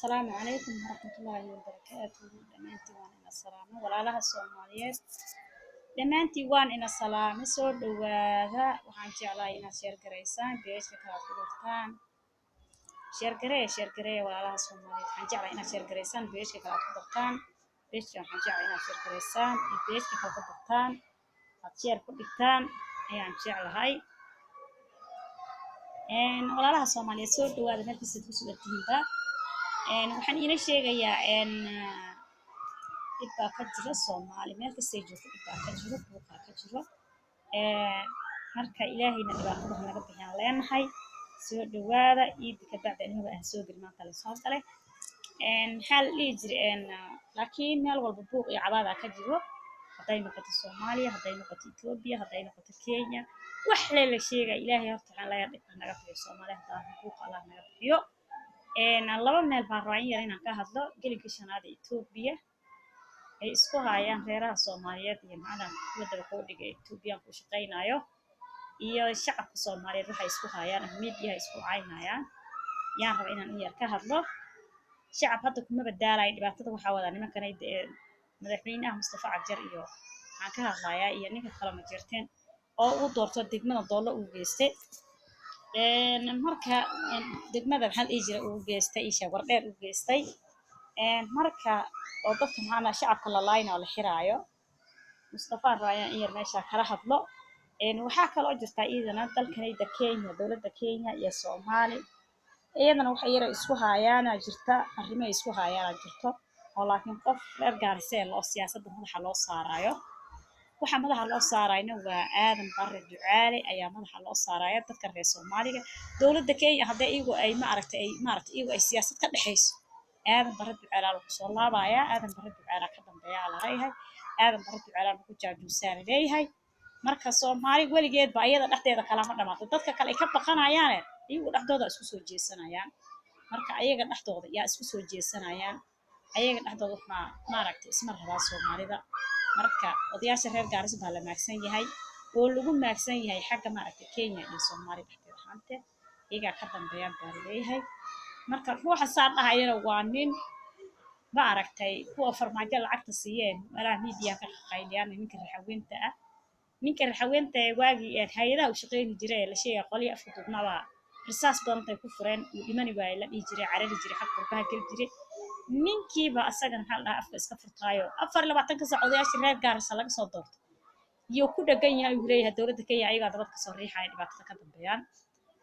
Asalaamu calaykum waraxmatullaahi wabarakaatuh. Dhammaantiin waan ina salaamay, walaalaha Soomaaliyeed. Dhammaantiin waan ina salaamay. Soo dhowaada. Waxaan jeclahay inaad share garaysaan, page-ka kale aad ku dartaan. Share garee, share garee, walaalaha Soomaaliyeed. Waxaan jeclahay inaad share garaysaan, page-ka kale aad ku dartaan. Page-ka waxaan jeclahay inaad share garaysaan iyo page-ka kale ku dartaan, aad share ku dhigtaan ayaan jeclahay. Walaalaha Soomaaliyeed, soo dhowaada meel kastaad ku sugan tihiinba. Waxaan iila sheegayaa dhib baa ka jira Soomaali meel kastay joogto. Dhib baa ka jiro, buuqaa ka jiro. Marka Ilaahayna dhibaatada hanaga bixiyaan leenahay. Soo dhowaada. Iidi ka bacdi anigaba aan soo gelin, maanta lasoo galay. Maxaa la dhihi jiray? Laakiin meel walba buuq iyo cabaadaa ka jiro, hadday noqoto Soomaaliya, hadday noqoto Etoobiya, hadday noqoto Kenya, wax le la sheegaya. Ilaahay horta waxaan leeyahay dhibka naga bixiyo Soomaaliya, haddaa buuqa Allah naga bixiyo. Laba meel baan rabaa in yar inaan ka hadlo. Gelinka shanaad ee Etoobiya ay isku hayaan reeraha Soomaaliyeed iyo macnaha kuwa dabaqoodhiga ee Etoobiyan ku shaqaynayo iyo shacabka Soomaaliyeed, waxay isku hayaan ama miidiyaha isku caynayaan yaan rabaa inaan in yar ka hadlo. Shacab hadda kuma badaalayo dhibaatada. Waxaa wadaa nimankan madaxweynaha Mustafa Cagjar iyo waxaan ka hadlayaa iyo ninka kale ma jirteen oo uu doorto degmada Doollo uu geystay. Marka degmada, maxaa la dhihi jiray, uu geystay isha Wardheer uu geystay. Marka oo dadka maxaa shacabka la laayna oo la xiraayo, Mustafa rabaa inaan in yar meesha kala hadlo. Waxaa kaloo jirta iyadana dalkanayda Kenya, dowladda Kenya iyo Soomaali iyadana waxa yara isku hayaana jirta, arrimo isku hayaana jirto oo laakiin qof reer Gaarisee loo siyaasadda madaxa loo saarayo. Waxa madaxa loo saarayna waa Aadan Barre Ducaale ayaa madaxa loo saaraya dadka reer Soomaaliga. Dowladda Kenya haddii iyagu ay maaragtay ay maaragtay iyagu ay siyaasad ka dhexayso, Aadan Barre Ducaale lagu soo laabayaa. Aadan Barre Ducaale ka dambeeyaa la leeyahay, Aadan Barre Ducaale lagu jaajuusaa la leeyahay. Marka Soomaali weligeed ba iyada dhexdeeda kalama dhamaato. Dadka kale ay ka baqanayaane iyagu dhexdooda isku soo jeesanayaan. Marka ayaga dhexdooda yaa isku soo jeesanayaan, ayaga dhexdooda waxaa maaragtay isma rabaa Soomaalida. Marka odayaasha reer Gaaris baa la maagsan yahay oo lagu maagsan yahay xagga maaragtay Kenya iyo Soomaali dhexdeeda ahaante iyagaa ka dambeeyaan baa laleeyahay. Marka ruuxa saa dhahayana waa nin ma aragtay kuwa Farmaajo lacagta siiyeen, meelaha miidiya ka qaqayliyaan, ninka raxaweynta ah. Ninka raxaweynta ee waagii hay-adaha u shaqeyni jiray ee la sheegaya qolyo afka duubnaba risaas badan intay ku fureen uu dhimani waayey, la dhihi jiray, carari jiray, xag qurbaha geli jiray. Ninkiiba asagana maxaa la dhahaa afka iska furtaayo 24-ka saac odayaashii reer Gaarisa laga soo doorto iyo ku dhagan yahay, uu leeyahay dowladda Kenya ayagaa dabad kasoo riixaya, dhibaatada ka dambeeyaan.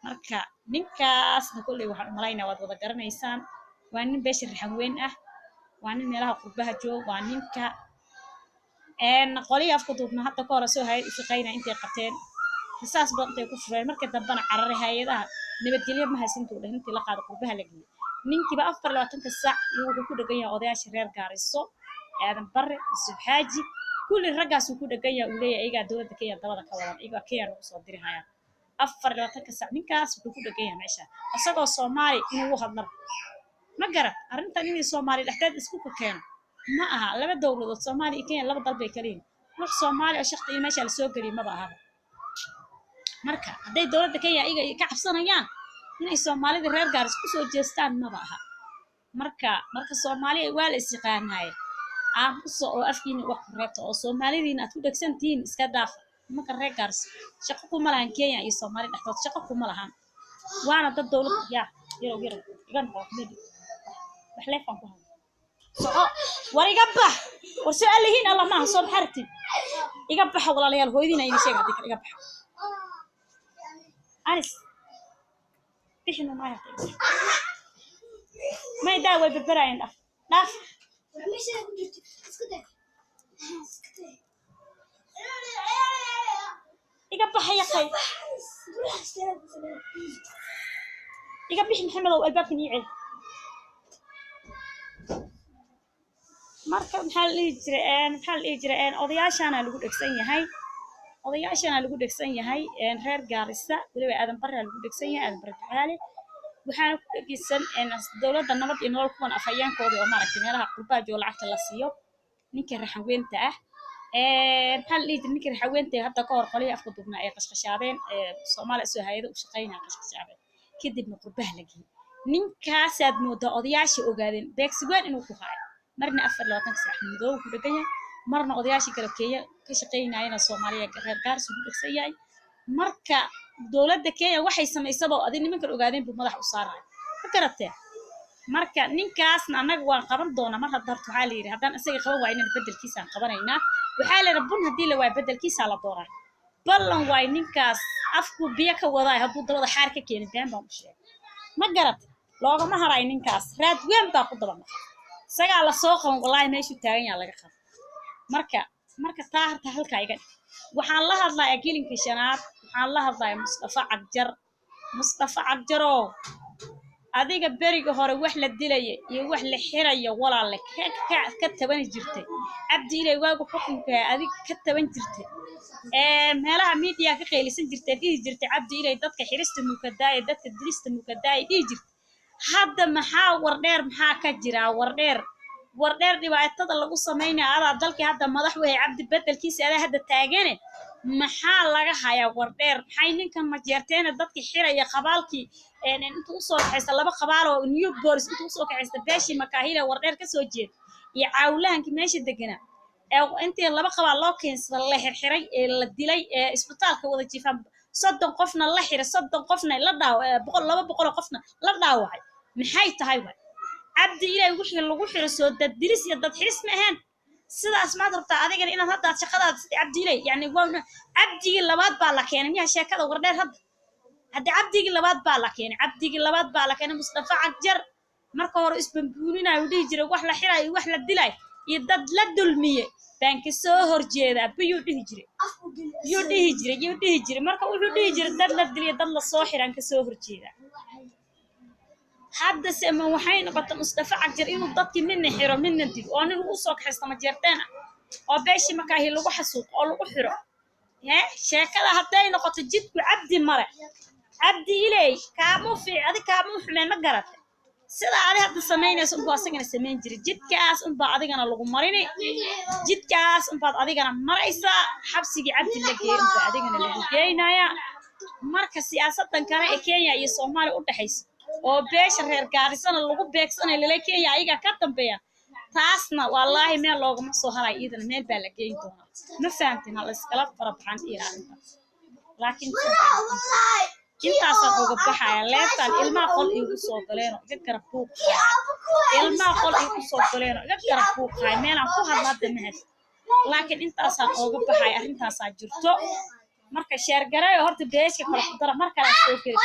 Marka ninkaasna kolley waxaan u malaynaya waad wada garanaysaan. Waa nin beesha raxanweyn ah, waa nin meelaha qurbaha joog, waa ninka qolihii afka duubna hadda ka hore soo hay-ad u shaqeynaya intay qabteen risaas badan intay ku fureen, markii dambena cararay, hay-adaha nabadgelyo ma haysan intuu dheh, intii la qaado qurbaha la geeyey. Ninkiiba 24-ka saac iyo wuxuu ku dhegan yahay odayaasha reer Gaariso, Aadan Barre, Yusuf Xaaji, kulli raggaasuu ku dhegan yahay. Uu leeyahay iyagaa dowladda Kenya dabada ka wadan, iyagaa Kenya lagu soo diri hayaan. 24-ka saac ninkaas wuxuu ku dhegan yahay meesha isagoo Soomaali inuu u hadlaba ma garad. Arrintan inay Soomaali dhexdeed isku ka keeno ma aha. Laba dowladood, Soomaaliya iyo Kenya, laba dal bay kala yihiin. Ruux Soomaali oo shaqti iyo meesha lasoo geliyo maba ahaba. Marka hadday dowladda Kenya iyaga ka cabsanayaan inay Soomaalida reer Gaaris kusoo jeestaan, maba aha. Marka Soomaaliya waa la is yaqaanaaye, aamusa oo afkiina wax ku reebta oo Soomaalidiina aad ku dhegsan tihiin iska dhaafa. Nimanka reer Gaaris shaqo kuma lahan Kenya iyo Soomaali dhexdood, shaqo kuma lahan, waana dad dowlad yaa. Yarow, yarow, iga noqo medi wax leefaan ku hadla. Soco, war iga bax, war soo alihiin Allah maaha. Soo maxaa rabtid? Iga baxa walaalayaal, hooyadiina idin sheega haddii kale. Iga baxa anis bixinu maayo, may daa, way berberaayeen. Dhaaf, dhaaf. Meesha ku jirto isku day, isku day. Iga baxa yaqay. Iga bixi Maxamedow, albaabkan ii celi. Marka maxaa la dhihi jiray, maxaa la dhihi jiray, odayaashaana lagu dhegsan yahay, odayaashana lagu dhegsan yahay reer Gaarisa, weliba Aadan Barre lagu dhegsan yahay, Aadan Barre Ducaale. Waxaana ku dhegeysan dowladda Nabad iyo Nolol kuwan afhayeenkooda oo maaragtay meelaha qurbaha jooga lacagta la siiyo, ninka raxanweynta ah. Maxaa la dhihi jiray, ninka raxanweynta ee hadda ka hor qolihii afka duubnaa ay qashqashaadeen, Soomaaliya soo hay-ada u shaqeynaya qashqashaadeen, kadibna qurbaha la geeyey. Ninkaasaad moodaa odayaashii ogaadeen beegsi weyn inuu ku hayo. Marna 24-ka saac Madoobe ku dhegan yahay, marna odayaashii kale Kenya ka shaqaynayana Soomaaliya reer Gaaris ku dhegsan yahay. Marka dowladda Kenya waxay samaysaba adi nimankan ogaadeen buu madax u saaraya, ma garatee? Marka ninkaasna annaga waan qaban doonaa. Mar hadda horta waxaa la yidhi haddaan isaga qaban waaynan bedelkiisaan qabanaynaa. Waxaa la yidhi bun haddii la waayo bedelkiisaa la dooraa. Ballan waay, ninkaas afkuu biyo ka wadaay hadduu dabada xaar ka keenin been baan u sheegay, ma garat? Loogama haray ninkaas, raad weyn baa ku daba maqan, isagaa lasoo qaban. Wallaahi meeshuu taagan yaa laga qaba. Marka taa harta halkaa iga dhig. Waxaan la hadlayaa gelinka shanaad, waxaan la hadlayaa Mustafa Cagjar. Mustafa Cagjarow, adiga beriga hore wax la dilaya iyo wax la xirayo walaalle ka tabani jirtay. Cabdi Ilay waagu xukunka adiga ka taban jirtay, meelaha media ka qaylisan jirtay, dhihi jirtay Cabdi Ilay dadka xirista mukadaaya, dadka dilista mukadaaya dhihi jirtay. Hadda maxaa Wardheer maxaa ka jira? Wardheer, Wardheer dhibaatada lagu samaynaya adaa dalkii hadda madax wehay, Cabdi bedelkiisa adaa hadda taagane, maxaa laga hayaa Wardheer? Maxay ninkan majeerteena dadkii xiraya qabaalkii intuu usoo kaxaysta laba qabaal oo New Bolis intuu usoo kaxaysta beeshii Makaahila Wardheer kasoo jeeda iyo caawlahankii meesha deganaa ee intii laba qabaal loo keensada la xirxiray ee la dilay ee isbitaalka wada jiifaan, 30 qofna la xiray, 30 qofna la dhaaw 100, 200 qofna la dhaawacay, maxay tahay waay? Cabdi Ilaahi wixii lagu xiro soo dad dilis iyo dad xiris ma ahayn. Sidaas maad rabtaa adigana inaad hadda aad shaqadaada sidii Cabdi Ilaahi? Yani waa Cabdigii labaad baa la keenay miyaa sheekada Wardheer hadda? Hadda Cabdigii labaad baa la keenay, Cabdigii labaad baa la keenay. Mustafa Cagjar marka hore isbambuuninayo uu dhihi jiray wax la xirayo iyo wax la dilayo iyo dad la dulmiyey baan ka soo horjeedaa biyuu dhihi jiray, yuu dhihi jiray, yuu dhihi jiray. Marka wuxuu dhihi jiray dad la diliyo, dad la soo xiraan ka soo horjeedaa. Hadda se ma waxay noqotay Mustafa Cagjar inuu dadkii midna xiro midna dilo oo nin ugu soo kaxaysto majeerteen ah oo beeshii Makaahi lagu xasuuqo oo lagu xiro? Hee, sheekada hadday noqoto jidku Cabdi male, Cabdi Iley kaamuu fiic adi kaamuu xumeen, ma garatay? Sida adi hadda samaynayso unbuu asagana samayn jiray. Jidkaas unbaa adigana lagu marini, jidkaas unbaad adigana maraysaa. Xabsigii Cabdi la geeyey unbaa adigana lagu geynayaa. Marka siyaasadan kale ee Kenya iyo Soomaaliya u dhexaysa oo beesha reer Gaarisana lagu beegsanayo lala Kenya ayaga ka dambeeya, taasna wallaahi meel loogama soo harayo, iyadana meel baa la geyn doonaa. Ma fahamtin? Ha la iskala farabaxan iyo arrintaas. Laakiin intaasaan uga baxaya leeftaan. Ilmaha qol iigu soo galeenoo iga garab buuqaya, ilmaha qol iigu soo galeenoo iga garab buuqaya, meelaan ku hadla hadda ma haysto. Laakiin intaasaan ooga baxaya, arrintaasaa jirto. Marka share gareeyo horta, beeshka kale ku dara. Mar kale soo geli.